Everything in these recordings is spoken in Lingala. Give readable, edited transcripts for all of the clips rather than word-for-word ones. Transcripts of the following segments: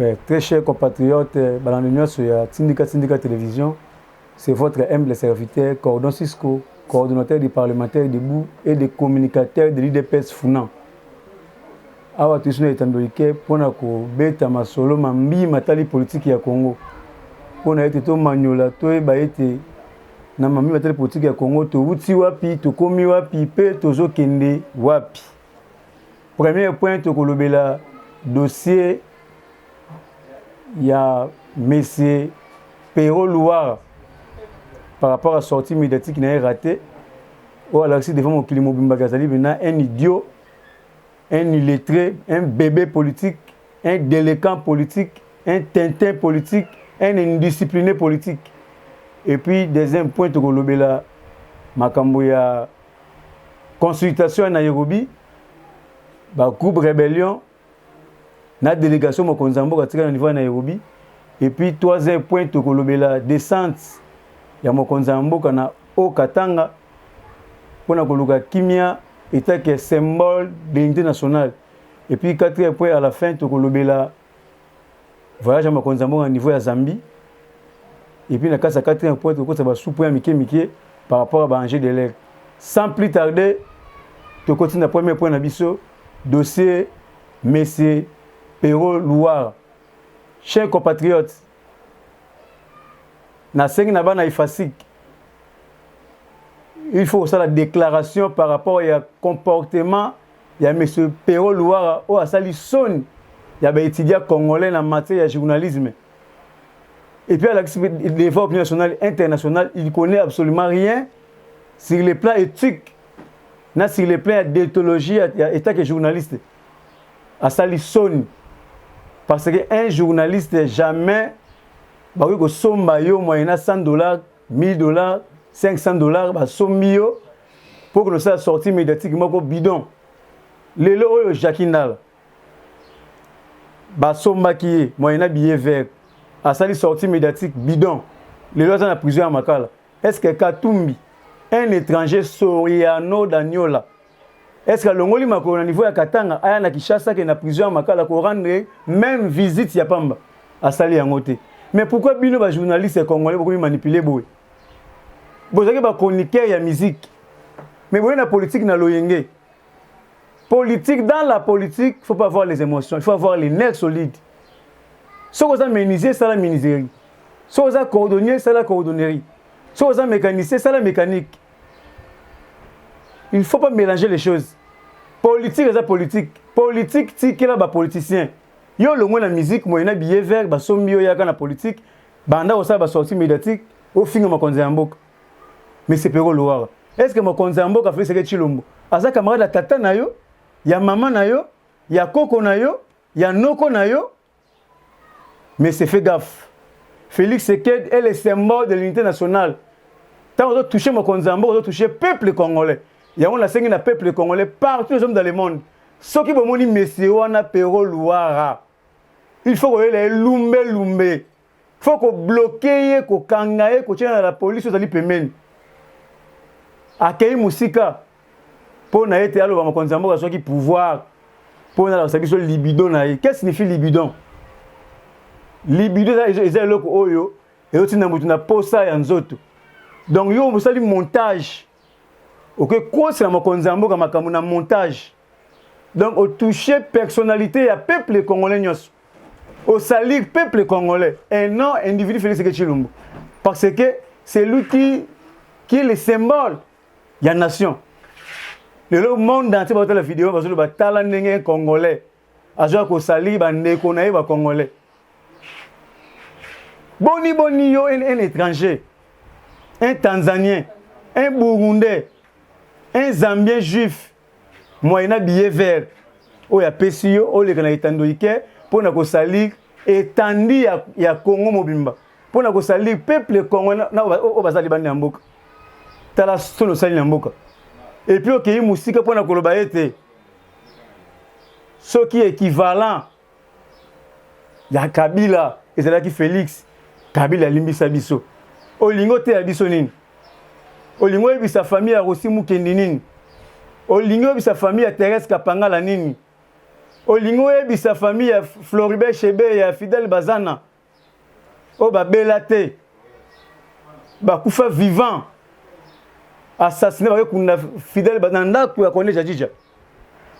Ouais, très chers compatriotes, balandi nyonso ya Tindika Tindika Télévision, c'est votre humble serviteur Cordon Cisco, coordonnateur du parlementaire debout et des communicateurs de l'UDPS Funa. Awa tosi na etando ike mpona kobeta masolo mambi matali politiki ya Congo, mpona ete tomanyola, toyeba ete na mambi matali politiki ya Congo towuti wapi, tokomi wapi mpe tozokende wapi. Premier point, tokolobela dossier ya monsieur Pero Luwara par rapport à sortie médiatique na ye raté oyo alakisi devant mokili mobimba azali mpenza un idiot, un illettré, un bébé politique, un délinquant politique, un tintin politique, un indiscipliné politique. Et puis deuxième point, tokolobela makambo ya consultation ya Nairobi, bagroupe rébellion na délégation mokonzi ya mboka tika na niveau ya Nairobi. Et puis troisième point, tokolobela descente ya mokonzi ya mboka na Haut-Katanga mpona koluka kimia etake symbole de l'unité nationale. Et puis quatrième point, à la fin, tokolobela voyage ya mokonzi ya mboka na niveau ya Zambie. Et puis na kati ya quatrième point, tokotisa basous-points ya mike mike par rapport à baenjeu de l'heure. Sans plus tarder, tokoti na premier point na biso, dossier monsieur Pero Luwara. Chers compatriotes, nasengi na bana IFASIC, il faut kosala déclaration par rapport ya comportement ya monsieur Pero Luwara oyo asali soni ya baétudiant congolais na matière ya journalisme. Et puis alakisi devant opinion nationale, internationale, il connaît absolument rien sur le plan éthique na sur le plan ya déontologie ya état que journaliste. Asali soni parce que un journaliste, jamais bakoki kosomba yo moyena 100 $, 1000 $, 500 $. Basombi yo mpo kosala sortie médiatique moko bidon. Lelo oyo Jacky Ndala, basombaki ye moyena billet vert, asali sortie médiatique bidon, lelo aza na prison ya Makala. Est ce que Katumbi, un étranger, Soriano Daniola, est ce que alongoli makolo na niveau ya Katanga, aya na Kinshasa, ke na prison ya Makala korendre même visite ya pamba? Asali yango te. Mais pourquoi bino bajournaliste congolais bokomi manipuler boye? Bozalaki bachroniqueur ya musique, mais boye na politique na loyenge politique. Dans la politique, il faut pas avoir les émotions, il faut avoir les nerfs solides. Soki oza menuisier, sala menuiserie. Soki oza cordonnier, sala cordonnerie. Soki oza mécanicien, sala mécanique. Il faut pas mélanger les choses. Politique eza politique. Politique tikela bapoliticien. Yo olongwe na musique moyena billet vert, basombi yo, yaka na politique, banda kosala basortie médiatique, ofinga mokonzi ya mboka. Mais c'est Pero Luwara, est ce que mokonzi ya mboka Félix Tshisekedi Tshilombo aza camarade ya tata na yo, ya mama na yo, ya koko na yo, ya noko na yo? Mais c'est fait gaffe. Félix Tshisekedi est le symbole de l'unité nationale. Ntango ozotouche mokonzi ya mboka, ozotouche peuple congolais. Yango nasengi na peuple congolais partout nous sommes dans le monde, soki bomoni monsieur wana Pero Luwara, il faut koyela ye lumbe lumbe, faut kobloquer ye, kokanga ye, kotia na la police. Ozali pembeni, akei mosika mpo na ye te aloba mokonzi ya mboka soki pouvoir mpo nalakisa biso libido na ye. Qu'est-ce signifie libido? Libido eza eloko oyo ezotinda motu na posa ya nzoto. Donc yo osali montage, okoki kosela mokonzi ya mboka makambo na montage. Donc otouche personnalité ya peuple congolais nyonso, osalir peuple congolais et non individu Félix Tshilombo, parce que c'est lui qui est le symbole ya nation. Lelo monde entier bazotala video, bazoloba: tala ndenge congolais azwaka kosalir bandeko na ye bacongolais. Boni boni yo, un étranger, un Tanzanien, un Burundais, un Zambien juif, moyena billet vert oyo apesi yo, oleka na etando ike mpo na kosalir etandi ya Congo mobimba, mpo na kosalir peuple congo oyo baza libanda ya mboka. Tala soni osali na mboka. Et puis okei mosika mpo na koloba ete soki équivalent ya Kabila ezalaki Félix, Kabila alimbisa biso. Olingi oteya biso nini? Olingi oyebisa famille ya Rossy Mukendi nini? Olingi oyebisa famille ya Thérèse Kapangala nini? Olingi oyebisa famille ya Floribert Chebeya, ya Fidel Bazana oyo babela te, bakufa vivant, assassiné, bakekunda Fidel na ndako ya Corneille Jadija.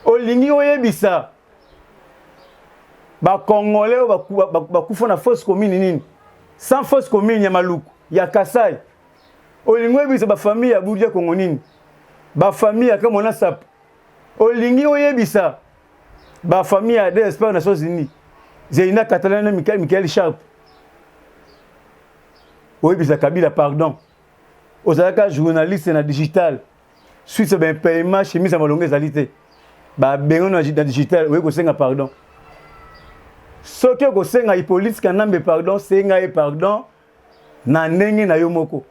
Olingi oyebisa ba Congolais oyo bakufa na fosse commune nini, sans fosse commune ya Maluku, ya Kasai? Olingi oyebisa bafamille ya Budia Kongo nini, bafamille ya Kamwina Nsapu? Olingi oyebisa bafamille ya des Espoir Nations Unies, Zeina Catalan na Michael Sharp? Oyebisa Kabila pardon, ozalaka journaliste na digital, suite ya baimpayement, chemise ya malongo ezali te, babengo na digital, oye kosenga pardon. Soki okosenga Hippolyte Kanambe pardon, senga ye pardon na ndenge na yo moko.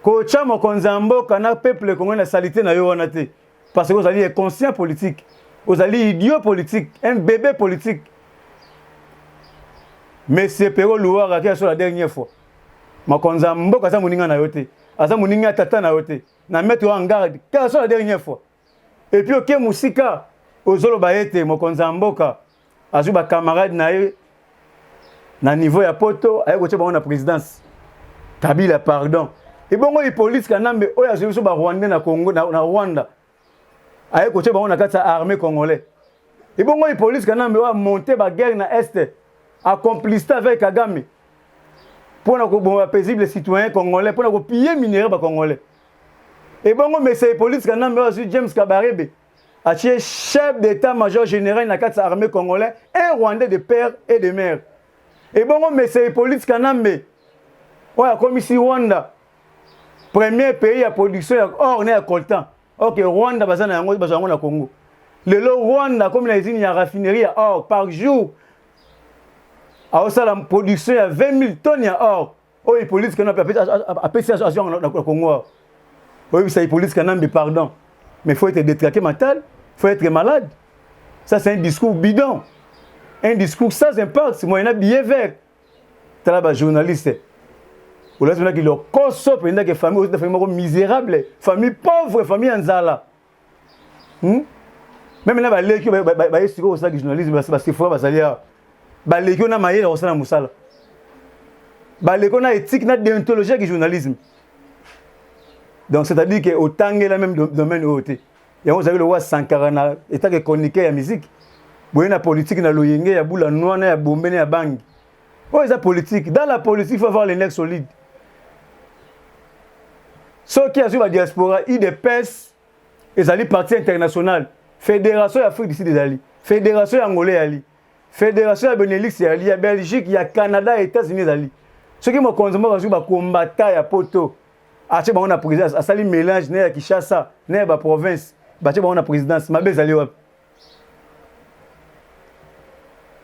Kotya mokonzi ya mboka na peuple congolais na saleté na yo wana te, parce que ozali inconscient politique, ozali idiot politique, un bébé politique. Monsieur Pero Luwara, qui la dernière fois, mokonzi ya mboka aza moninga na yo te, aza moninga ya tata na yo te. Na mettre en garde car la dernière fois. Et puis oke mosika, ozoloba ete mokonzi ya mboka azwi bacamarade na ye na niveau ya poto, aye kotia bango na présidence. Kabila pardon, ebongo Hippolyte Kanambe oyo azwi biso barwandais na Congo, na Rwanda, aye kotia bango na kati ya armée congolais? Ebongo Hippolyte Kanambe oyo amonte baguerre na Est, acomplicité avec Kagame mpona koboma paisible citoyen congolais, mpona kopiller minerai bacongolais? Ebongo monsieur Hippolyte Kanambe oyo azwi James Kabarebe, atie chef d'état major général na kati ya armée congolais, un Rwandais de père et de mère? Ebongo monsieur Hippolyte Kanambe oyo akomisi Rwanda premier pays ya production ya or na ya coltan, ok, Rwanda baza na yango, bazwa yango na Congo. Lelo Rwanda akomi na usine ya raffinerie ya or, par jour aosala production ya 20 000 tonnes ya or. Oyo Hippolyte Kanambe apesi, azwi yango na Congo awa. Oyebisa Hippolyte Kanambe pardon, mais faut être détraqué mental, faut être malade. Ça, c'est un discours bidon, un discours sans impact, moyen billet vert. Tala bajournaliste, olati mpenzaki lokoso mpenza ke famille oyo, famille moko misérable, famille pauvre, famille ya nzala, Même na baleki baye sikoyo kosalaki journalisme, basefora bazali awa, baleki oyo na mayele kosala mosala, baleki oyo na éthique, na déontologie yaki journalisme. Donc c'est à dire ke otangela même domaine oyo te. Yango ozalaki lokola Sankara na etake chroniqueur ya musique boye na politique na loyenge ya bula nwana ya bombe na ya bangi. Oyo eza politique. Dans la politique, faut avoir les nerfs solides. Soki azwi badiaspora, UDPS ezali parti international, fédération ya Afrique du Sud ezali, fédération ya Angola ezali, fédération ya Benelux ezali, ya Belgique, ya Canada, ya États-Unis ezali. Soki mokonzi moko azwi bakombata ya poto, atie bango na présidence, asali mélange na ya Kinshasa na ya baprovince, batie bango na présidence, mabe ezali wapi?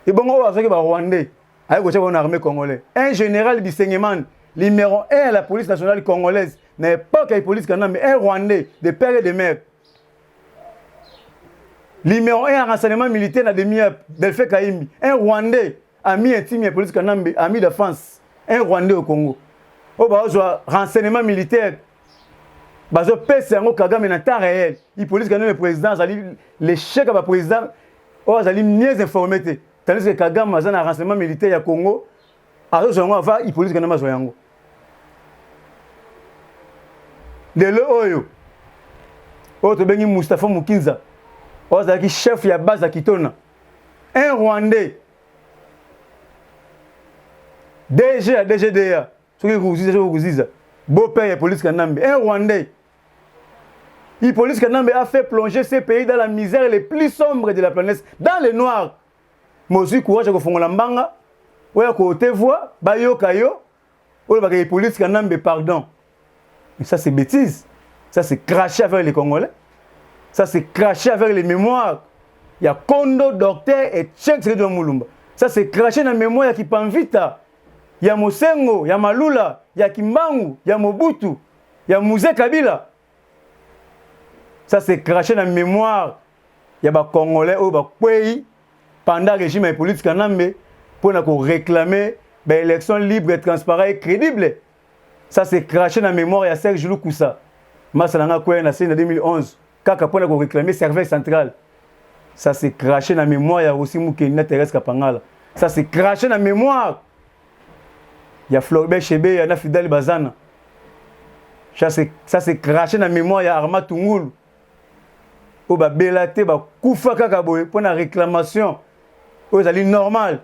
Ebongo oyo azwaki barwandais, aye kotia bango na armée congolais, un général Bisengeman, numéro 1 à la police nationale congolaise na époque ya Hippolyte Kanambe, un Rwandais de père et de mère, numéro 1 en renseignement militaire na DEMIAP, Delphin Kahimbi, un Rwandais, ami intime ya Hippolyte Kanambe, ami d'enfance, un Rwandais au Congo oyo bazwa renseignement militaire, bazopesa yango Kagame na temps réel. Hippolyte Kanambe président azali l'échec ya baprésident oyo azali mieux informé te, tandis que Kagame aza na renseignement militaire ya Congo, azozwa yango avant Hippolyte Kanambe azwa yango. Lelo oyo, oyo tobengi Mustapha Mukinza, oyo azalaki chef ya base ya Kitona, un Rwandais, DG ya DGDA, soki Ruziza, soki Ruziza, beau-père ya Hippolyte Kanambe, un Rwandais. Hippolyte Kanambe a fait plonger ce pays dans la misère les plus sombres de la planète, dans le noir. Mozwi courage ya kofongola mbanga oyo kote voix bayoka yo, oyo baka Hippolyte Kanambe pardon. Mais ça, c'est bêtise, ça, c'est cracher avec les Congolais, ça, c'est cracher avec les mémoires ya kondo docteur Etienne Tshisekedi wa Mulumba, ça, c'est cracher na mémoire ya Kimpa Vita, ya Mosengo, ya Malula, ya Kimbangu, ya Mobutu, ya Mzee Kabila. Ça, c'est cracher na mémoire ya bacongolais oyo bakwei pendant régime ya Hippolyte Kanambe mpona koréclamer baélection libre, transparent et crédible. Ça, c'est cracher na mémoire ya Serge Lukusa, masala nga kwei na se na 2011 kaka mpona koréclamer service central. Ça c'est cracher na mémoire ya Rossy Mukendi na Thérèse Kapangala. Ça c'est cracher na mémoire ya Floribert Chebeya na Fidèle Bazana. Ça c'est cracher na mémoire ya Armand Tungulu. Oyo babela te, bakufa kaka boye mpo na réclamation oyo ezali normal.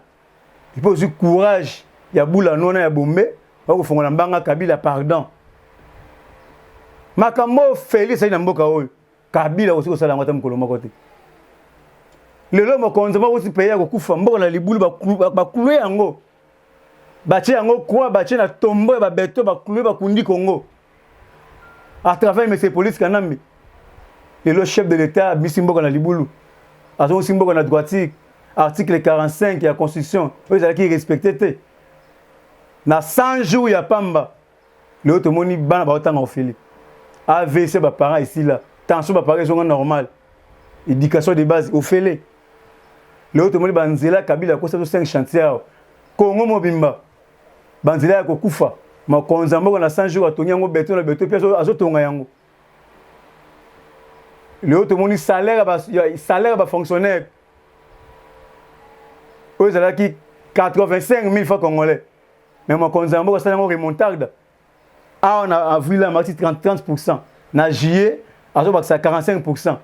Et puis ozwi courage ya bula nona ya bombe bakofongola mbanga Kabila pardon. Makambo oyo Félix ali na mboka oyo Kabila okosi kosala yango ata mokolo moko te. Lelo mokonzi moko osi pays ya kokufa mboka na libulu, baclouer yango, batie yango croix, batie na tombo ya babeto, baclouer, bakundi Congo à travers monsieur Hippolyte Kanambe. Lelo chef de l'État abimisi mboka na libulu, azongisi mboka na droiture. Article 45 ya constitution oyo ezalaki respecté te na 100 jours ya pamba. Lelo tomoni bana baotanga ofele, AVC baparent esila, tension baparent ezonga normal, éducation de base ofele. Lelo tomoni banzela Kabila akosa to 5 chantier awa Congo mobimba, banzela ya kokufa. Mokonzi ya mboka na 100 jours atongi yango beto na beto, mpe azotonga yango. Lelo tomoni salaire ya bafonctionnaire oyo ezalaki 85 000 francs congolais, mais mokonzi ya mboka asali yango remontada awa na avril, amati 30, na juillet azobakisa 45.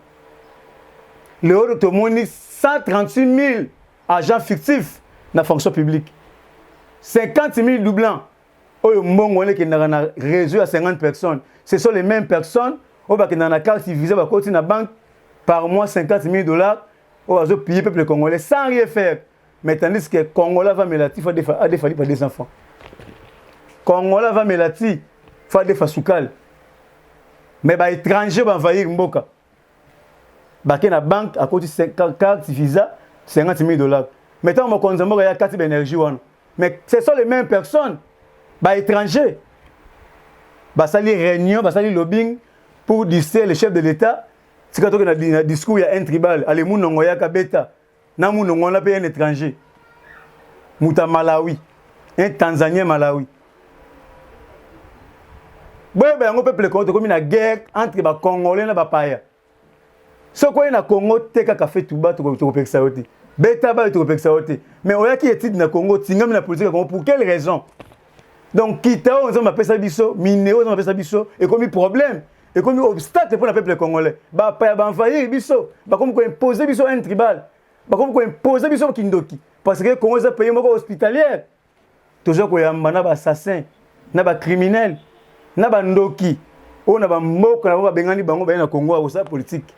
Lelo tomoni 138 000 agents fictifs na fonction publique, 50 000 doublants oyo mbongo wana ekendaka na réseau ya 50 personnes. Ce sont les mêmes personnes oyo bakendaka na carte Visa, bakoti na banque, par mois 50 000 $ oyo bazopiller peuple congolais sans rien faire. Mais tandis que Congolais va ti faut adefa lipa des enfants, Congolais va mela ti faut adefa sukali, mais baétranger baenvahir mboka, bake na banque, akoti carte Visa 50 000 $. Mais ntango mokonzi ya mboka ya kati baénergie wana, mais ce sont les mêmes personnes, baétranger basali réunion, basali lobbying pour distraire le chef de l'État. Tika toke na discours ya un tribal ale munongo yaka beta na munongo wana mpe un étranger, moto ya Malawi, un Tanzanien Malawi. Boyeba yango, peuple Congo, tokomi na guerre entre Bacongolais na bapaya. Soki oye na Congo te, kaka fe tuba, tokopekisa yo te, beta bayo, tokopekisa yo te. Mais oyaki étude na Congo, tingami na politique ya Congo, pour quelle raison? Donc kita oyo Nzambe apesa biso, mine oyo Nzambe apesa biso, ekomi problème, ekomi obstacle mpo na peuple congolais. Bapaya baenvahir biso, bakomi koimpose biso un tribal, bakomi koimpose biso kindoki, parce que Congo eza pays moko hospitalière. Toza koyamba na baassassin, na bacriminel, na bandoki oyo na bamboka na bango babengani bango, baye na Congo akosala politique.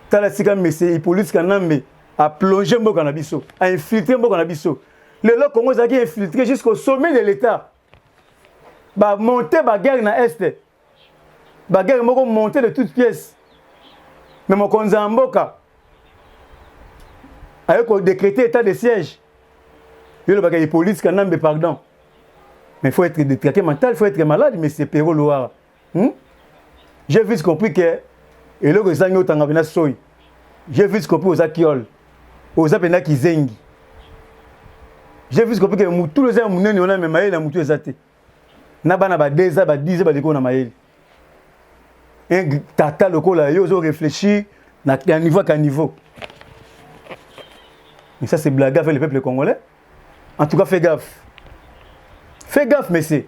Tala esika monsieur Hippolyte Kanambe aplonge mboka na biso, ainfiltre mboka na biso. Lelo Congo ezalaki infiltré jusqu'au sommet de l'État. Bamonte baguerre na Est, baguerre moko monte de toutes pièces, mais mokonzi ya mboka aye kodécréter état de siège. Yo lobaka Hippolyte Kanambe pardon, mais il faut être détraqué mental, il faut être malade. Mais c'est Pero Luwara, J'ai vite compris que eloko ezangi otanga mpena soi. J'ai vite compris oza kiole, oza mpena kizengi. J'ai vite compris que mutu eza ya monene wana, me mayele na mutu eza te. Na bana ba 2 ans, ba 10 ans baleki na mayele. Un tata lokola yo ozo réfléchir na niveau ka niveau. Mais ça, c'est blague avec le peuple congolais. En tout cas, fais gaffe, fais gaffe, monsieur.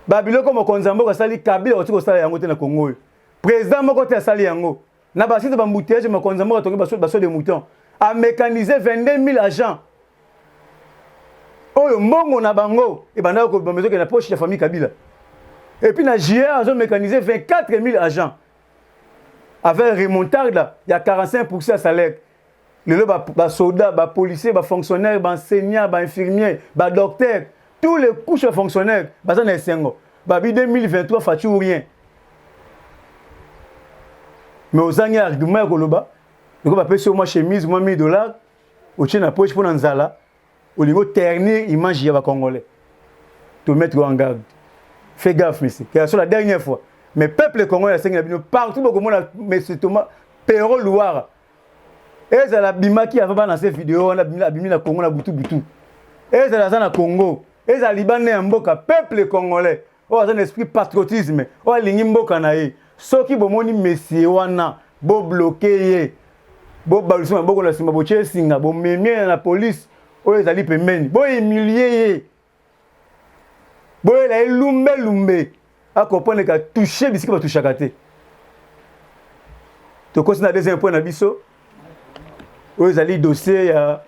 Babiloko mokonzi ya mboka asali, Kabila oti kosala yango te na Congo oyo. Président moko te asali yango na basite baembouteillage. Mokonzi ya mboka atongi basaut de mouton, amécanise 22 000 agents oyo mbongo na bango ebandaka kobima, ezokende na poche ya famille Kabila. Et puis na juillet azomécanise 24 000 agents avec remontada ya 45 ya salaire. Lelo basoda, bapolicier, bafonctionnaire, baenseignant, bainfirmier, badocteur, tous les couches ya fonctionnaire baza na esengo. Babi 2023, Fatshi ou rien. Mais ozangi argument ya koloba. Loko bapesi yo mwa chemise, mwa 1000 $, otie na poche mpo na nzala, olingi oternir image ya Bacongolais. To mettre en garde, fais gaffe, monsieur, que la dernière fois. Mais peuple congolais, asengi na bino partout bokomona monsieur Thomas Pero Luwara, ezala abimaki avant balancer video wana, abimi na Congo na butu butu, ezala aza na Congo, ezala libanda ya mboka, peuple congolais oyo aza na esprit patriotisme, oyo alingi mboka na ye, soki bomoni monsieur wana, bobloquer ye. Bobalusi maboko na nsima, botie esinga, bomemi ye na police oyo ezali pembeni, bohumilie ye, boyela ye lumbe lumbe, akomprendre ka touche bisika batushaka te. Tokosi na deuxième point na biso oyo ezali dossier ya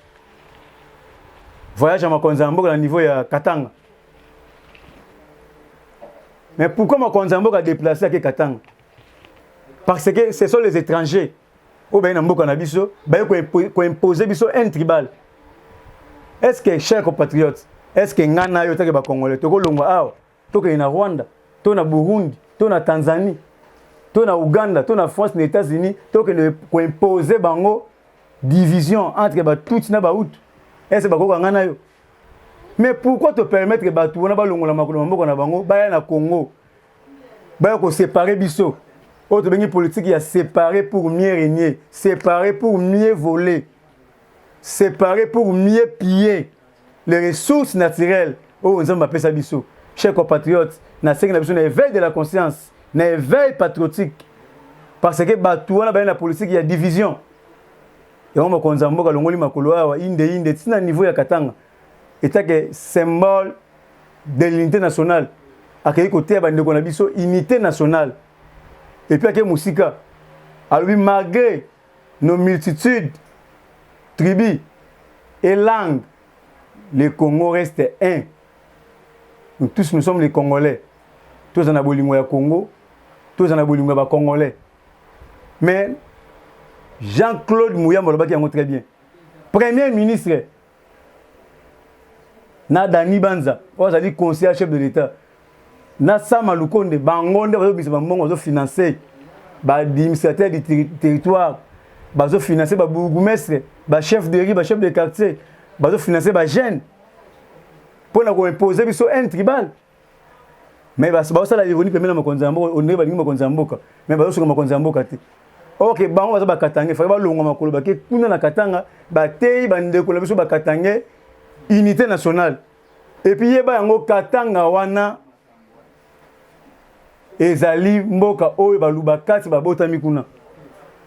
voyage ya makonzi ya mboka na niveau ya Katanga. Mais pourquoi makonzi ya mboka déplacé ake Katanga? Parce que ce sont les étrangers oyo baye na mboka na biso, baye koimpose biso haine tribale. Est-ce que, chers compatriotes, est-ce que nga na yo take bacongolais tokolongwa awa tokende na Rwanda to na Burundi to na Tanzanie to na Uganda to na France, na États-Unis, tokende koimpose bango division entre batutsi na bahutu? Est-ce bakoka nga na yo? Mais pourquoi te permettre bato wana balongola makolo na mboka na bango, baya na Congo, baya koséparer biso, oyo tobengi politique ya séparer pour mieux régner, séparer pour mieux voler, séparer pour mieux piller les ressources naturelles oyo Nzambe apesa biso? Chers compatriotes, nasengi na biso na éveil de la conscience, na éveil patriotique, parce que bato wana baye na politique ya division. Yango mokonzi ya mboka alongoli makolo awa, inde inde, ntina niveau ya Katanga etake symbole de l'unité nationale. Akei koteya bandeko na biso unité nationale et puis ake mosika, alobi: malgré nos multitudes, tribus et langues, le Congo reste un. Nous tous, nous sommes les Congolais. Toza na bolingo ya Congo, toza na bolingo ya bacongolais. Mais Jean-Claude Muyambo alobaki yango très bien, premier ministre na Dani Banza oyo azali conseiller chef de l'État na Sama Lukonde, bango nde bazobimisa bambongo, bazofinancer baadministrateur du territoire, bazofinancer babourgmestre, bachef de rue, bachef de quartier, bazofinancer bajeune mpona koimpose biso haine tribal. Mais bazosala ironie pembeni na mokonzi ya mboka, ondenge balingi mokonzi ya mboka, mais bazosunga mokonzi ya mboka te. Ok, bango baza bakatangais, fallait balongwa makolo, bake kuna na Katanga, bateyi bandeko na biso bakatangais unité nationale. Et puis yeba yango, Katanga wana ezali mboka oyo baluba kati babotami kuna.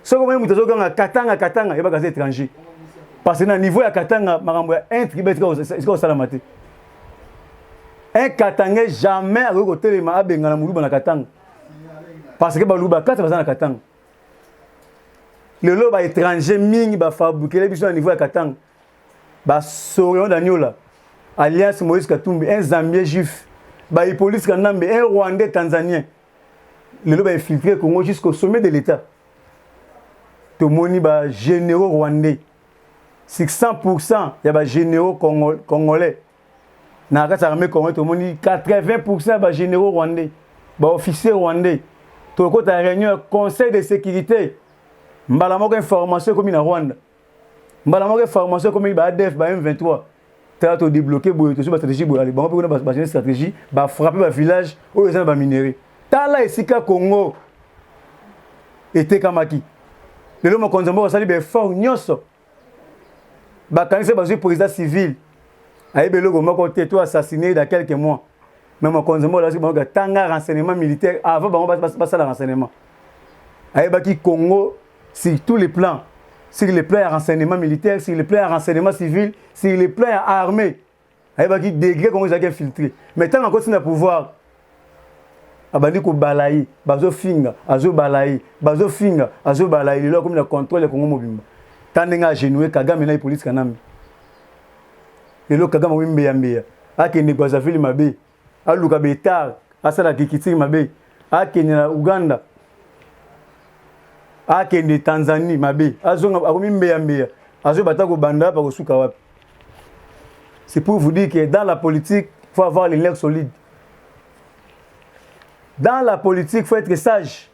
Soki omoni moto azokanga Katanga, Katanga, yebaka aza étranger, parce que na niveau ya Katanga makambo ya haine tribal esika kosalama te. Un Katangais jamais akoki kotelema abengana moluba na Katanga, parce que baluba kati baza na Katanga. Lelo baétranger mingi bafabrikele biso na niveau ya Katanga, basorion Daniola alliance Moïse Katumbi, un Zambien juif, bahippolyte Kanambe, un Rwandais tanzanien. Lelo bainfiltré Congo jusqu'au sommet de l'État. Tomoni bagénéraux rwandais, 600 ya bagénéraux congolais na kati ya armée congolais, tomoni 80 ya bagénéraux rwandais, baofficier rwandais. Tokota réunion ya Conseil de sécurité, mbala moko information ekomi na Rwanda, mbala moko information ekomi ba ADF, ba M23. Tala, todébloquer boye, tozwi bastratégie boye. Ale, bango mpe kuna bachange stratégie, bafrappe bavillage oyo eza na baminerai. Tala esika Congo etekamaki. Lelo mokonzi ya mboka asali baeffort nyonso. Bakanisi bazwi président civil, ayebi eloko moko te, to assassiné dans quelques mois. Mais mokonzi mboka alakisi bango tanga renseignement militaire avant bango basala renseignement. Ayebaki Congo sur tous les plans, sur le plan ya renseignement militaire, sur le plan ya renseignement civil, sur le plan ya armée. Ayebaki degré Congo ezalaki infiltré. Mais ntango akoti na pouvoir, abandi kobala ye, bazofinga, azobala ye, bazofinga, azobala ye. Lelo akomi na contrôle ya Congo mobimba. Ta ndenge agenoué Kagame na Hippolyte Kanambe. Lelo Kagame akomi mbeyambeya, akende Brazzaville mabe, aluka betar, asala kikitiri mabe, akende na Uganda, akende Tanzanie mabe, azonga, akomi mbeyambeya, azoyeba ata kobanda wapi, akosuka wapi. C'est pour vous dire que dans la politique, faut avoir les nerfs solides. Dans la politique, faut être sage.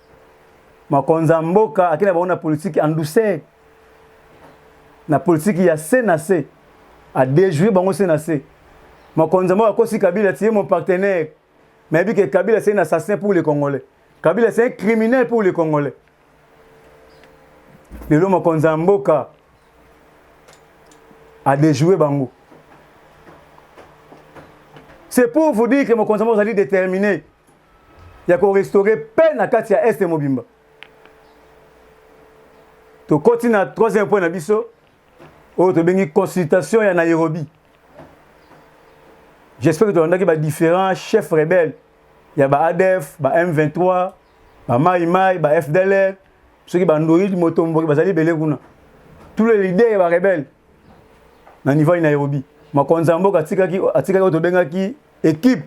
Makonzi ya mboka akende bango na politique en douceur, na politique ya se na se, adéjouer bango se na se. Makonzi ya mboka akosi Kabila: "Tu es mon partenaire." Mais yebi ke Kabila, c'est un assassin pour les Congolais. Kabila, c'est un criminel pour les Congolais. Lelo mokonzi ya mboka adéjouer bango. C'est pour vous dire que mokonzi ya mboka azali déterminé ya korestaurer paix na kati ya Est mobimba. Tokoti na troisième point na biso oyo tobengi consultation ya Nairobi. J'espère que tolandaki ba différents chefs rebelles ya ba ADF, ba M23, ba Mai Mai, ba FDLR, soki ba Ndoyi Motomboki bazali ebele kuna. Tous les leaders ya ba rebelles na niveau ya Nairobi. Mokonzi ya mboka atikaki atikaki oyo tobengaki équipe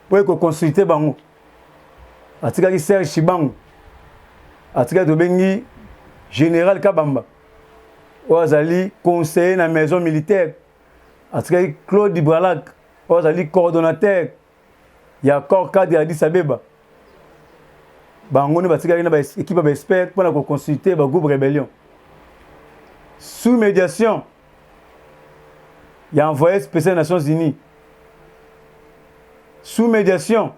mpo ekoconsulte bango. Atikaki Serge Tshibangu, atikaki tobengi Général Kabamba oyo azali conseiller na maison militaire, atikaki Claude Bralak oyo azali coordonnateur ya corps cadre ya Addis Abeba. Bango nde batikaki na baekipe ya baexpert mpona koconsulte bagroupe rébellion sous médiation ya envoyé spécial des Nations Unies, sous médiation,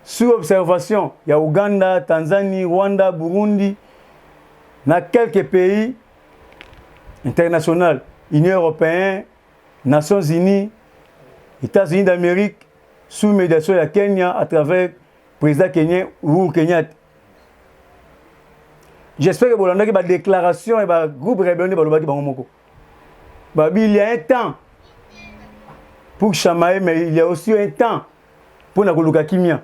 sous observation ya Ouganda, Tanzanie, Rwanda, Burundi na quelques pays internationaux, Union européenne, Nations Unies, États-Unis d'Amérique, sous médiation ya Kenya à travers président kenyan Uhuru Kenyatta. J'espère que bolandaki ba déclaration ya ba groupe rébellion nde balobaki bango moko. Babi il y a un temps pour chamailler, mais il y a aussi un temps pour na koluka kimia.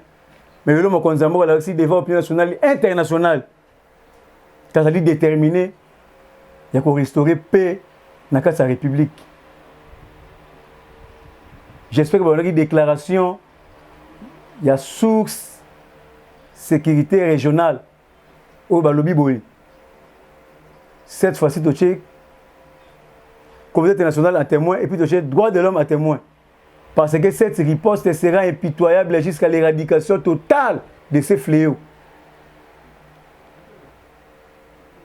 Mais lelo mokonzi ya mboka alakisi devant opinion nationale internationale kazali déterminé ya ko restaurer paix na kati ya république. J'espère que bolandaki déclaration ya source sécurité régionale oyo balobi boye: cette fois-ci totie communauté internationale à témoin et puis totie droit de l'homme à témoin, parce que cette riposte sera impitoyable jusqu'à l'éradication totale de ces fléaux.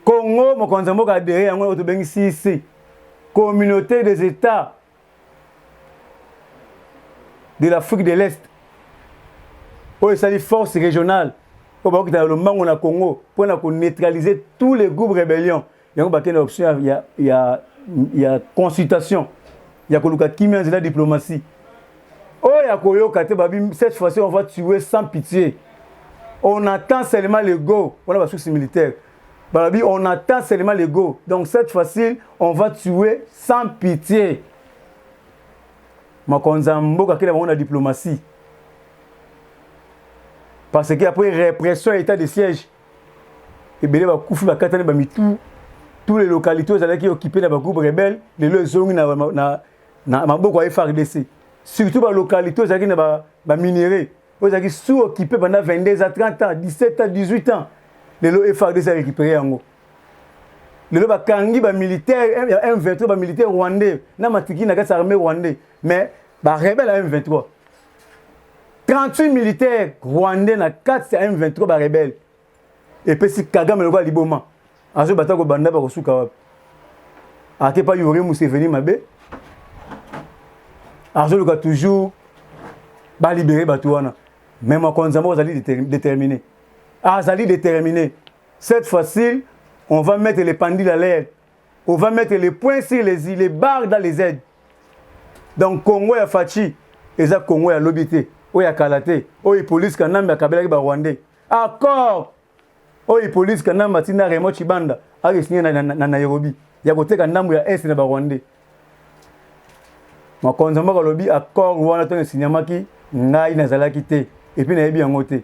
Congo mokonzi ya mboka adhéré yango oyo tobengi CIC, communauté des états de l'Afrique de l'Est, oyo esali force régionale oyo bakokita na lombango na Congo mpona koneutraliser tous les groupes rébellion. Yango bakende option ya consultation ya koluka kimia nzela diplomatie oyo ya koyoka te. Babi cette fois-ci on va tuer sans pitié, on attend seulement le go. Wana basource militaire balobi on attend seulement le go, donc cette fois-ci on va tuer sans pitié. Mokonzi ya mboka akende bango na diplomatie, parce que après répression ya état de siège, ebele bakufi, bakatani bamitu. Tous les localités oyo ezalaki occupé na bagroupe rebelle lelo ezongi na maboko ya FARDC, surtout balocalité oyo ezalaki na baminerai, oyo ezalaki sous occupé pendant 22 ans, 30 ans, 17 ans, 18 ans. Lelo FARDC a récupéré yango. Lelo bakangi bamilitaire ya M23, bamilitaire rwandais na matiki na kati ya armée rwandais, mais barebelle ya M23, 38 militaires rwandais na kati ya M23 barebelle. Epesi Kagame lokola liboma, azobata kobanda bakosuka wapi. Ake pa Yoweri Museveni mabe, azoluka toujours balibérer bato wana. Mais mokonzi moko azali déterminé, azali déterminé. Cette fois-ci on va mettre les pendules à l'heure, on va mettre les points sur les i, les barres dans les z. Donc Congo ya Fatshi eza Congo ya lobi te, oyo ya kala te, oyo Hippolyte Kanambe akabelaki barwandais. Accord oyo Hippolyte Kanambe atinda Raymond Tshibanda akesigner na Nairobi ya koteka ndambo ya Est na barwandais, mokonzi mboka alobi accord wana ntongo esinyamaki ngai nazalaki te et puis nayebi yango te.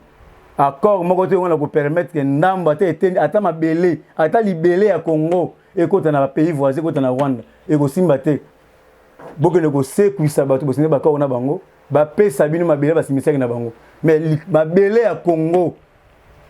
Accord moko te wana kopermettre ndambo ata eteni, ata mabele, ata libele ya Congo ekota na bapays voisin, ekota na Rwanda, ekosimba te. Bokende kosekwisa bato bosingi baaccord na bango, bapesa bino mabele basimisaki na bango. Mais mabele ya Congo,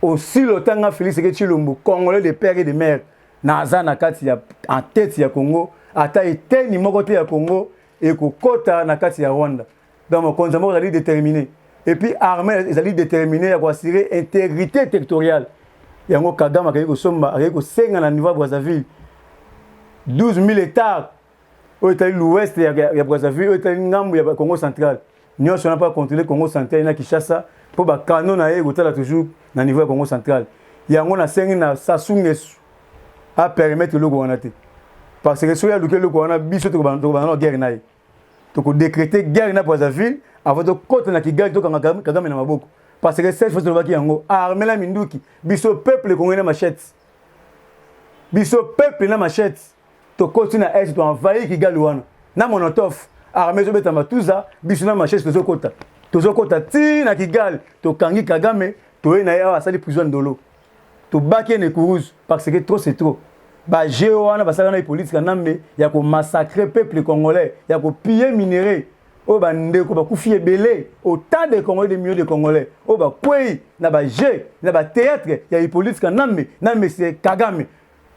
aussi lotanga Félix Tshisekedi Tshilombo, congolais de père et de mère, naza na kati ya en tête ya Congo, ata eteni moko te ya Congo ekokɔta na kati ya Rwanda. Donc mokonzi moko ezali déterminé et puis armée ezali déterminé ya koassurer intégrité territoriale. Yango Kagame akei kosomba, akei kosenga na niveau ya Brazzaville 12 000 hectares oyo etali l'ouest ya Brazzaville, oyo etali ngambu ya Congo central nyonso wana, mpo acontrôle Congo central na Kinshasa, mpo bakano na ye ekotala toujours na niveau ya Congo central. Yango nasengi na Sassou Nguesso apermettre eloko wana te, parce que soki aluki eloko wana, biso tokobanda na guerre na ye, tokodécréter guerre na Brazzaville avant tokɔta na Kigali, tokanga Kagame na maboko. Parce que cette fois tolobaki yango, armée na minduki, biso peuple congolais na machette. Biso peuple na machette tokoti na est, to envahir Kigali wana na Molotov. Armée ezobeta matuza, biso na machette tozokota, tozokota ti na Kigali, tokangi Kagame, toye na ye awa, asali prison Ndolo, tobaki ye na ekuruzu parce que trop c'est trop. Bajeu wana basalaka na Hippolyte Kanambe ya komassacre peuple congolais, ya kopiller minerai oyo bandeko bakufi ebele, autant de Congolais, de millions de Congolais oyo bakwei na bajeu, na bathéâtre ya Hippolyte Kanambe na monsieur Kagame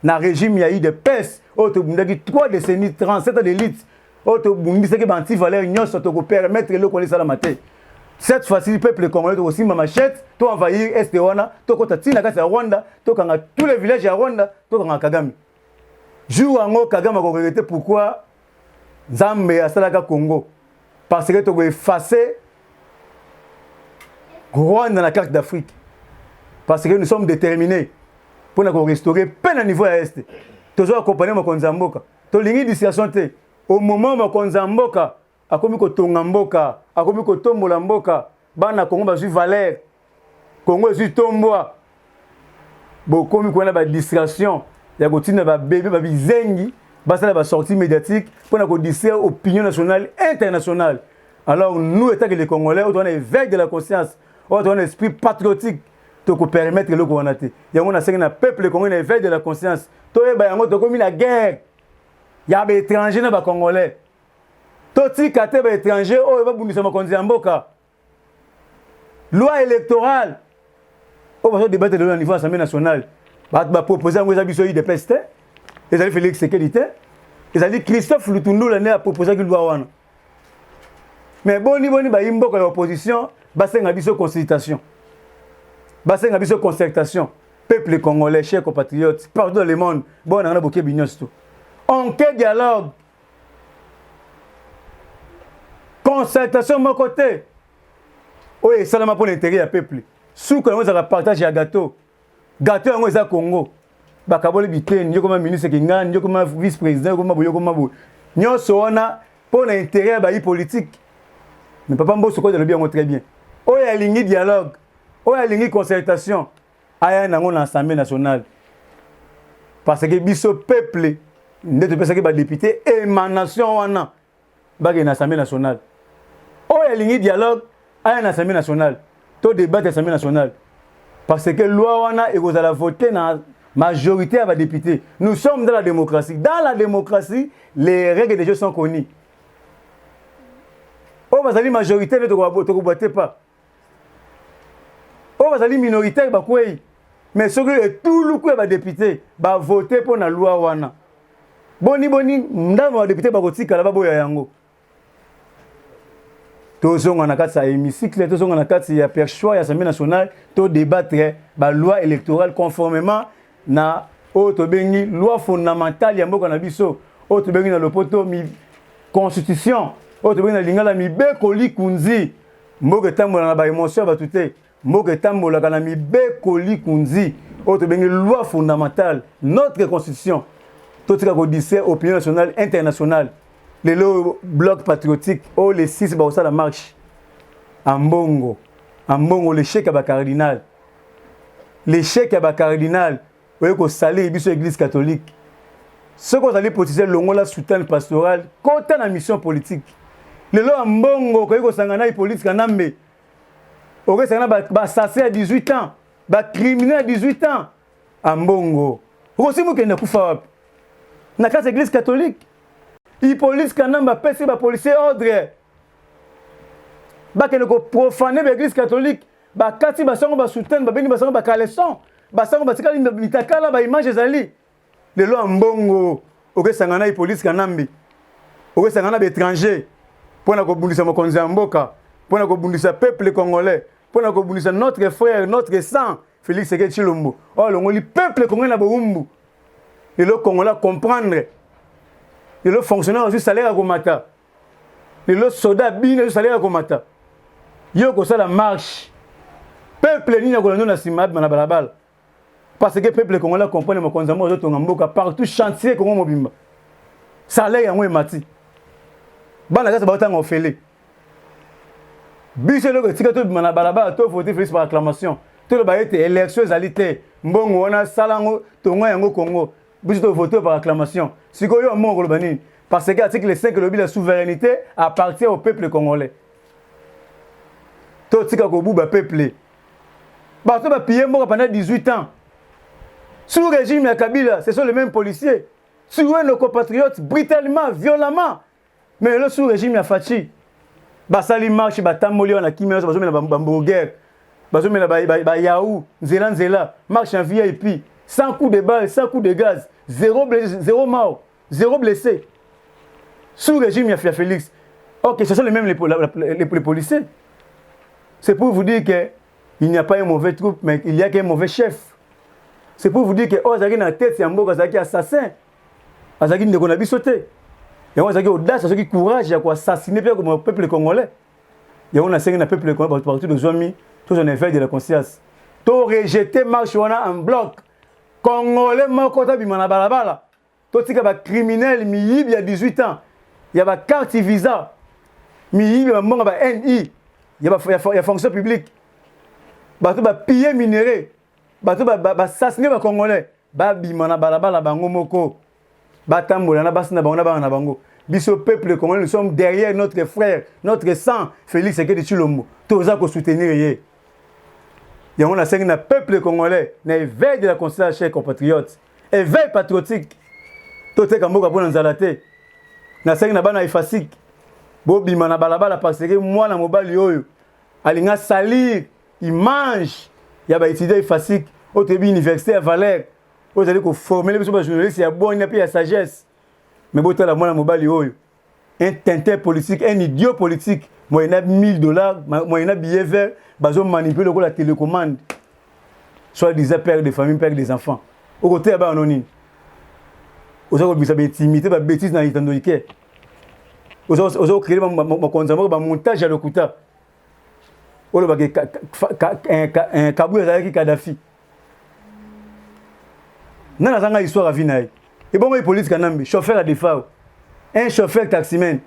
na régime ya UDPS oyo tobundaki 3 décennies, 37 ans d'élite, oyo tobundisaki baantivaleur nyonso. Tokopermettre eloko wana esalama te. Cette fois-ci, peuple congolais, tokosimba machette, to envahir est wana, tokota ntina kati ya Rwanda, tokanga tous les villages ya Rwanda, tokanga Kagame. Jour yango Kagame akoregretter pourquoi Nzambe asalaka Congo, parce que tokoefface Rwanda na carte d'Afrique, parce que nous sommes déterminés mpona korestaurer mpe na niveau ya est. Tozo accompagner mokonzi ya mboka, tolingi distraction te. Au moment mokonzi ya mboka akomi kotonga mboka, akomi kotombola mboka, bana Kongo bazwi valeur, Kongo ezwi tombwa, bokomi koyana badistraction ya kotinda babebe babizengi basala basortie médiatique mpona kodistraire opinion nationale, internationale. Alors nous, étant que les Congolais oyo towana éveil de la conscience, oyo towana esprit patriotique, tokopermettre eloko wana te. Yango nasengi na peuple congolais na éveil de la conscience, toyeba yango, tokomi na guerre ya baétranger na bacongolais. Totika te baétranger oyo babundisa mokonzi ya mboka. Loi électorale oyo bazodébattre lelo na niveau Assemblée nationale, bato bapropose yango eza biso UDPS te, ezali Félix Tshisekedi te, ezali Christophe Lutundula nde aproposaki loi wana. Mais boni boni bayi mboka ya opposition basenga biso consultation, basenga biso concertation? Peuple congolais, chers compatriotes partout dans le monde, bona nga na bokebi nyonso, to onke dialogue, concertation moko te oyo esalama mpo na intérêt ya peuple. Suka yango ezalaka partage ya gâteau. Gâteau yango eza Congo, bakaboli biteni: yo koma ministre kingani, yo koma vice président, yo koma boye, yo koma boye. Nyonso wana mpo na intérêt ya bayi politique. Mais papa Mboso kozi alobi yango très bien: oyo alingi dialogue, oyo alingi concertation, aya nango na Assemblée nationale, parce que biso peuple nde topesaki badéputé émanation wana bakende na Assemblée nationale. Oyo alingi dialogue, aya na Assemblée nationale, to débattre Assemblée nationale, parce que loi wana ekozala voté na majorité ya badéputé. Nous sommes dans la démocratie. Dans la démocratie, les règles de jeu sont connues. Oyo bazali majorité nde tokobwate pas, oyo bazali minoritaire bakwei. Mais soki etuluku ya badéputé bavote mpo na loi wana, boni boni ndambo ya badéputé bakotikala baboya yango? Tozonga na kati ya hémicycle, tozonga na kati ya perchoir ya Assemblée nationale, todébattre baloi électorale conformément na oyo tobengi loi fondamentale ya mboka na biso, oyo tobengi na lopoto constitution, oyo tobengi na lingala mibeko likunzi. Mboka etambolaka na baémotion ya bato te, mboka etambolaka na mibeko likunzi oyo tobengi loi fondamentale, notre constitution. Totika kodistraire opinion nationale, internationale. Lelo Bloc patriotique oyo, le 6 bakosala marche. Ambongo, Ambongo, l'échec ya bacardinal, l'échec ya bacardinal oye kosalir biso Église catholique. Soki ozali politicien, longola soutane pastorale, kota na mission politique. Lelo ya mbongo okoki kosanga na Hippolyte Kanambe, okosanga na basase ya 18 ans, bacriminel ya 18 ans. Ambongo, okosi mokende kufa wapi na kati ya Église catholique? Hippolyte Kanambe apesi bapolicier ordre bakende koprofaner baéglise catholique, bakati basango basoutane, babengi basango bacaleçon, basango batikali mitakala, baimage ezali. Lelo ya mbongo okesanga na Hippolyte Kanambe, okesanga na baétranger mpona kobundisa mokonzi ya mboka, mpona kobundisa peuple congolais, mpona kobundisa notre frère, notre sang, Félix Tshisekedi Tshilombo, oyo alongoli peuple congolais na bowumbu. Lelo Congolais comprendre, lelo fonctionnaire azwi salaire ya komata, lelo soda bino azwi salaire ya komata. Yo kosala marche, peuple nini akolanda na nsima abima na balabala? Parce que peuple congolais comprendre, mokonzi yango azotonga mboka partout, chantier Kongo mobimba, salaire yango emati, bana kasa baotanga ofele. Biso eloko etika tobima na balabala, tovote Félix par acclamation, toloba ete élection ezali te. Mbongo wana sala yango, tonga yango Congo. Biso to voter par acclamation. Sikoyo yo koloba nini? Parce que article 5 elobi la souveraineté appartient au peuple congolais. Totika kobuba peuple. Bato bapiller mboka pendant 18 ans sous régime ya Kabila, ce sont les mêmes policiers tuer nos compatriotes brutalement, violemment. Mais lelo, sous régime ya Fatshi, basali marche, batamboli wana kimia nyonso, bazomela bahamburger, bazomela bayaourt nzela nzela, marche en VIP, sans coup de balle, sans coup de gaz, zéro blessé, zéro mort, zéro blessé sous régime ya Félix. Ok, ce sont les mêmes les policiers. C'est pour vous dire que il n'y a pas un mauvais troupe, mais il y a qu'un mauvais chef. C'est pour vous dire que oyo azalaki na tête ya mboka azalaki assassin, azalaki ndeko na biso te. Yango azalaki audace, azalaki courage ya koassassiner mpe koma peuple congolais. Yango nasengi na peuple congolais partout tozwami, tozwa na éveil de la conscience, to rejeter marche wana en bloc. Congolais moko tabima na balabala. Totika bacriminel, miyibi ya 18 ans ya bacarte visa, miyibi ya bambongo ba ni ya fonction publique, bato bapiller minerais, bato baassassiner bacongolais, babima na balabala bango moko, batambola na basi na bango, na bana na bango. Biso peuple congolais, nous sommes derrière notre frère, notre sang, Félix Tshisekedi Tshilombo. Toza kosoutenir ye. Yango nasengi na peuple congolais, na éveil de la conscience, chers compatriotes, éveil patriotique. Toteka mboka mpona nzala te. Nasengi na bana IFASIC, bobima na balabala, parce que mwana mobali oyo alingi asalir image ya baétudiant IFASIC, oyo toyebi université ya valeur, oyo ezali koformer biso bajournaliste ya bwania mpe ya sagesse. Mais botala mwana mobali oyo, un tintin politique, un idiot politique, moyena 1000 $, moyena billet vert, bazomanipuler lokola télécommande. Soit disant père de famille, père des enfants, okoteya bana no nini? Oza kobimisa baintimité, babêtise na etando ike. Oza kocréer mokonzi ya moko, bamontage ya lokuta. Olobaki Kabuya azalaki Kadafi. Nani azanga histoire ya vie na ye? Ebongo Hippolyte Kanambe, chauffeur ya Defao, un chauffeur taximan,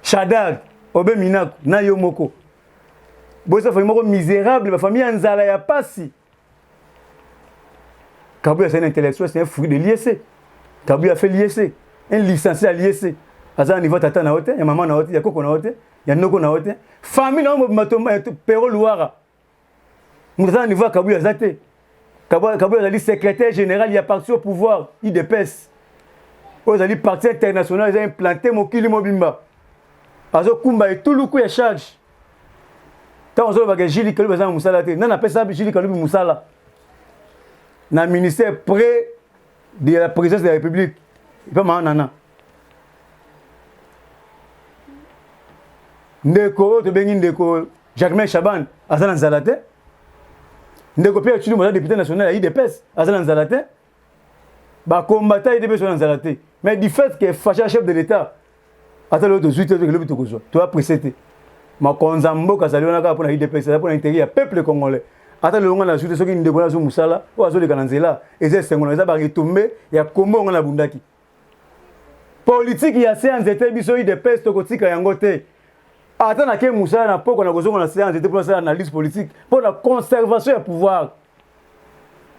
Shadary, Aubin Minaku na yo moko, boza famille moko misérable, bafamille ya nzala, ya pasi. Kabuya, c'est un intellectuel, c'est un fruit de l'ISC. Kabuya a fait l'ISC, un licencié à l'ISC. Aza na niveau tata na yo te, ya mama na yo te, ya koko na yo te, ya noko na yo te. Famille na yo mobima, Pero Luwara, moto aza na niveau ya Kabuya aza te. Kabuya azali secrétaire général ya parti au pouvoir, UDPS, oyo ezali parti international, eza implanté mokili mobimba. Azokumba etuluku ya charge. Ntango ozolobaka Jules Kalubi aza na mosala te, nani apesa Jules Kalubi mosala na ministère près de la présidence de la République? Epa maa nana ndeko oyo tobengi ndeko Jacquemain Shabani aza na nzala te. Ndeko Pierre Tshilumbu aza député national ya UDPS, aza na nzala te. Bakombata UDPS na nzala te. Mais du fait que Fatshi, chef de l'État, ata lelo tozwi te, tokelobi tokozwa, toya pressé te. Makonzi ya mboka azali wana kaka mpona UDPS, aza mpona intérêt ya peuple congolais. Ata lelo nga nazwi te, soki ndeko nazwi mosala oyo azoleka na nzela, eza esengo na, eza baretombées ya kombo ngo nabundaki. Politike ya se ya nzete, biso UDPS tokotika yango te. Ata nake mosala na poko, na kozonga na se ya nzete mpona sala analyse politique, mpona conservation ya pouvoir.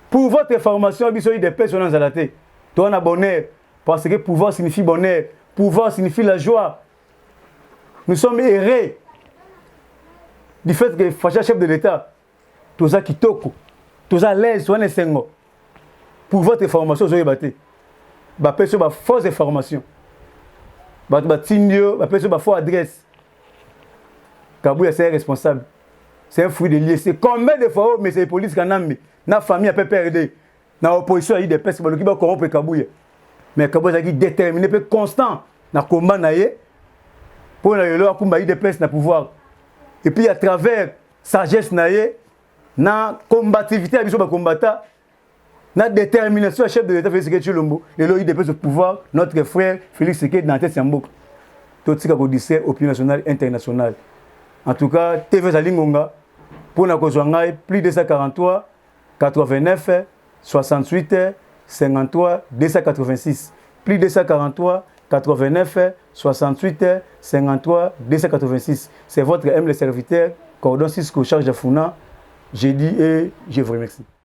Pour votre information, biso UDPS wana nzala te, toza na bonheur, parce que pouvoir signifie bonheur, pouvoir signifie la joie. Nous sommes heureux du fait que Fatshi, chef de l'État, toza kitoko, toza l'aise, toza na esengo. Pour votre information, ozoyeba te, bapesi yo bafausse information, bato batindi yo, bapesi yo bafaux adresse. Kabuya, c'est responsable, c'est un fruit de l'ISC. Combien de fois oyo monsieur Hippolyte Kanambe na famille ya PPRD na opposition ya UDPS baluki bacorrompre Kabuya? Mais Kabuya azalaki déterminé mpe constant na combat na ye mpo na lelo akumba UDPS na pouvoir. Et puis, à travers sagesse na ye, na combativité ya biso bakombata, na détermination ya chef de l'État Félix Tshisekedi Tshilombo, lelo UDPS au pouvoir, notre frère Félix Tshisekedi na tête ya mboka. Totika kodistraire opinion nationale, internationale. En tout cas, TV ezali ngonga mpona kozwa ngai: plus 243 89 68 53 286, plus 243 89 68 53 286. C'est votre humble serviteur, Cordon Cisco, charge de Funa. J'ai dit et je vous remercie.